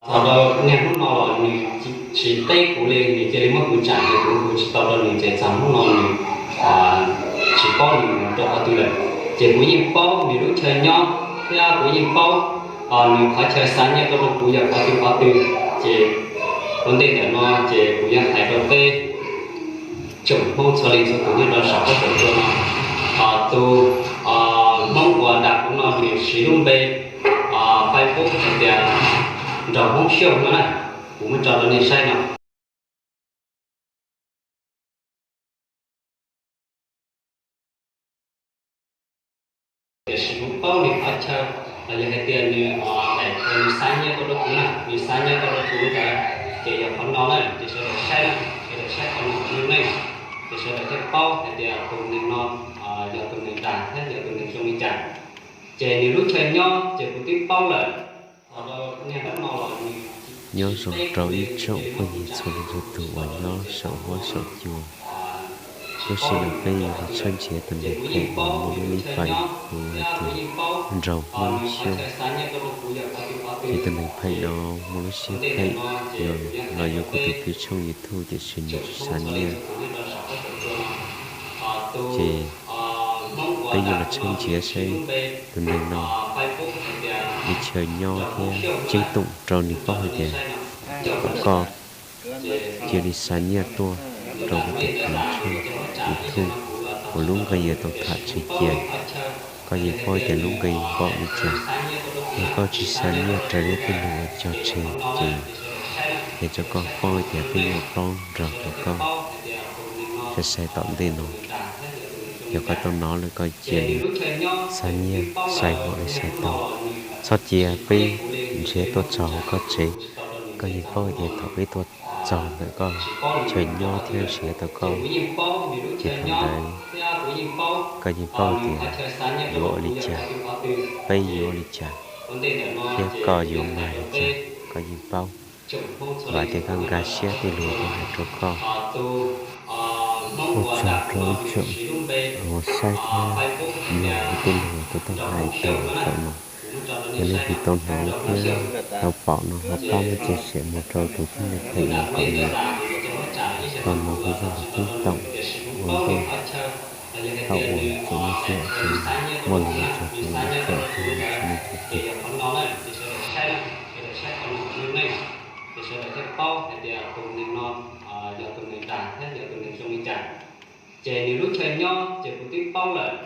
Thaum rau niaj hnub no los nws tsis teb kuv li, nws cia li muab kuv tsam ces kuv hu tsis tau rau nws ces txog hnub no nws tsis paub nws mus rau qhov twg lawm. Ces kuv yeej paub nws lub chaw nyob thiab kuv yeej paub nws qhov chaw xa nyiaj tuaj rau kuv yog qhov twg qhov twg. Ces ua ntej ntawm no ces kuv yuav hais rau peb tsoom Hmoob txhua leej txhua tus nyob rau saum huab saum cua no, tus Hmoob uas dag kuv no nws siv lub npe Facebook hais tias Nraug Hmoob Xyooj no na, kuv muab tso rau nej saib no. Tiam sis kuv paub nws qhov chaw, los yog hais tias nws daim uas nws xa nyiaj tuaj rau kuv na, nws xa nyiaj tuaj rau kuv ntawd ces yog qhov no na, ces sawv daws saib na, sawv daws saib qhov no, neeg, ces sawv daws thiaj paub hais tias tus neeg no yog tus neeg dag thiab yog tus neeg zoo li cas. Ces nws lub chaw nyob ces kuv twb paub lawm. Nyob zoo rau ib tsoom phooj ywg txhua leej txhua tus uas nyob saum huab saum cua. Lub sij hawm no peb yuav los tshawb nrhiav tus neeg phem uas muaj lub npe hu hais tias Nraug Hmoob Xyooj. Ces tus neeg phem no muaj lub siab phem, los yuav kuv tus kws tshooj YouTube tiam sis nws tsis xa nyiaj. Ces peb yuav los tshawb nrhiav saib tus neeg no li chaw nyob thiab ceeb toom rau nws paub hais tias kom koj cia li xa nyiaj tuaj rau kuv tus kws tshooj YouTube uas lub nqi yuav tau tham tseg cia. Koj yeej paub tias lub nqi npaum li cas. Yog koj tsis xa nyiaj raws li tej lus uas cog tseg ces hais rau koj paub tias peb yuav paub nrog rau koj. Sai sai tom ntej no, yog koj tau hnov lawm koj cia li xa nyiaj, sai npaum li sai tau. Txhob cia peb nrhiav tuaj txog hauv koj tsev. Koj yeej paub tias thaum peb tuaj txog ntawm koj chaw nyob thiab nrhiav tau koj, ces thaum ntawd koj yeej paub tias yuav ua li cas, peb yuav ua li cas, thiab koj yuav mag li cas, koj yeej paub. Vam tias koj nkag siab tej lus kuv hais rau koj. Ua tsaug rau ib tsoom uas saib thiab mloog kuv tej lus kuv tau hais tau zaum no. Yog leej twg tau hnov thiab tau pom no ho pab muab tshaj mus rau tus tib neeg phem no kom nws tau hnov kuv zaj lus ceeb toom ua ntej. Thaum uas tseem muaj sij hawm ces muaj lus ua tsaug rau ib tsoom phooj ywg txhua leej txhua tus. Ces nws lub chaw nyob ces kuv twb paub lawm.